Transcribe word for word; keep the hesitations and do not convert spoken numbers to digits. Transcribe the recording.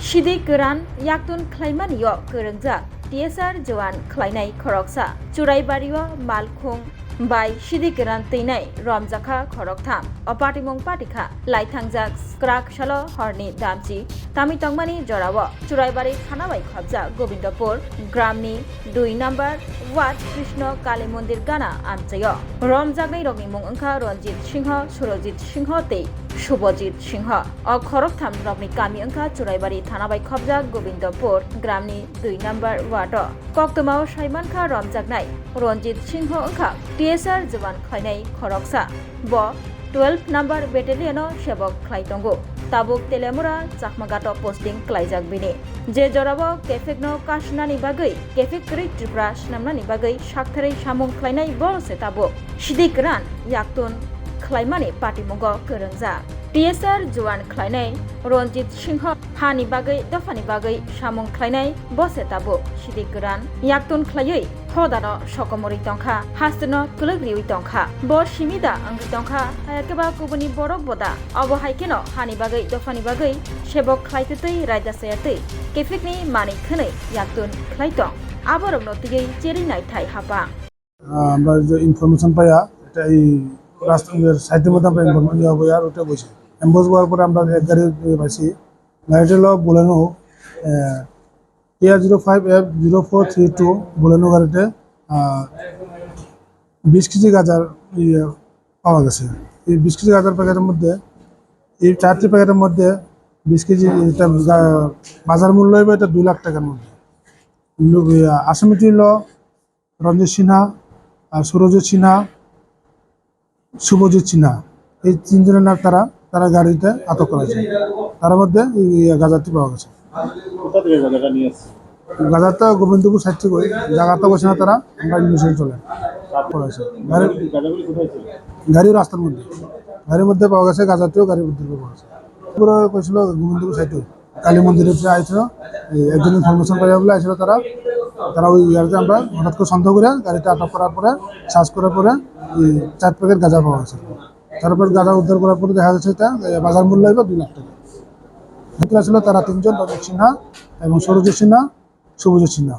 Sidi kwran yaktun khlaimani o kwrwngjak T S R jowan khlainai khoroksa. Churaibario malkhung bai sidi kwran twinai romjakha khoroktham. O patimung patikha laithangjak kwrak salo horni damchi tami tongmani jorao Churaibari thana bai khopjak Gobindopur gramni dui number ward Krishna Kali Mondir gana amchaio. Romjaknai rokni mung wngkha Ranjit Singho, Surojit Singho tei Subhajit Singho. O khoroktham rokni kami wngkha Churaibari thana bai khopjak Gobindopur gramni dui number ward o. Koktwmao saimankha romjaknai Ranjit Singho wngkha T S R jowan khlainai khoroksa. Bo twelve number battalion o sebok khlai tongo. Tabuk Telemura Chakmaghat o posting klaijak bini. Je jorao Kefik no kasnani bagwi, Kefik kwrwi Tripura swnamnani bagwi saktharwi samung khlainai bo se tabuk. Sidi kwran yaktun khlaimani patimungo kwrwngjak. T S R jowan khlainai Ranjit Singho hani bagwi, dophani bagwi samung khlainai bo se tabuk. Sidi kwran yaktun khlaiwi hodano sokomorwi tongkha, hasteno kwlwk riwi tongkha. Bo simi da wngwi tongkha, hayakhe ba kubuni borok bo da? Obo hai kheno hani bagwi, dophani bagwi sebok khlai twtwi, raida chaya twi, Kefikni manwi khwnwi yaktun khlai tong. Aborokno twiwi cherwi naithai hapang. আহ, আমরা যে ইনফরমেশন পাইয়া, এটা এই রাস্তা, সাইডের মধ্যে আমরা ইনফরমেশন দেওয়া হয় আর ওটা বসে। অ্যাম্বুশ হওয়ার পরে আমরা এক গাড়ি, এ, পাইছি। গাড়িটা হলো বোলেনো, আহ, T R zero five F zero four three two Baleno গাড়িতে, আহ, বিশ কেজি গাঁজার ইয়ে পাওয়া গেছে। এই বিশ কেজি গাঁজার প্যাকেটের মধ্যে, এই চারটি প্যাকেটের মধ্যে বিশ কেজি, এটা গা-, বাজার মূল্য হবে এটা দুই লাখ টাকার মধ্যে। লু-, ইয়া, আসামিটি হলো রঞ্জিত সিনহা, আর সুরজিৎ সিনহা, শুভজিৎ সিনহা, এই তিনজনের নাম তারা, তারা গাড়িতে আটক করা হয়েছে। তার মধ্যে এই গাঁজাটি পাওয়া গেছে। কোথা থেকে গাঁজাটা নিয়ে আসছে? গাঁজাটা গোবিন্দপুর সাইড থেকে, ওই জায়গাটা বসে না তারা, আমরা ইনভেস্টিগেশন চলে। করা হয়েছে। গাড়ি, গাঁজাগুলি কোথায় ছিল? গাড়ি রাস্তার মধ্যে, গাড়ির মধ্যে পাওয়া গেছে, গাঁজাটিও গাড়ির মধ্যে পাওয়া গেছে। পুরো কইছিল গোবিন্দপুর সাইডে। কালী মন্দিরে যে আইছিল, এই একজন ইনফরমেশন পাইয়া বলে আইছিল তারা, তারা ওই ইয়ারিতে আমরা হঠাৎ করে সন্দেহ করে গাড়িটা আটক করার পরে, সার্চ করার পরে এই চার প্যাকেট গাঁজা পাওয়া গেছে। তারপর গাঁজা উদ্ধার করার পরে দেখা যাচ্ছে এটা, এ, বাজার মূল্য হইল দুই লাখ টাকা। ঘটনা ছিল তারা তিনজন, রঞ্জিত সিনহা এবং সৌরজিৎ সিনহা, শুভজিৎ সিনহা।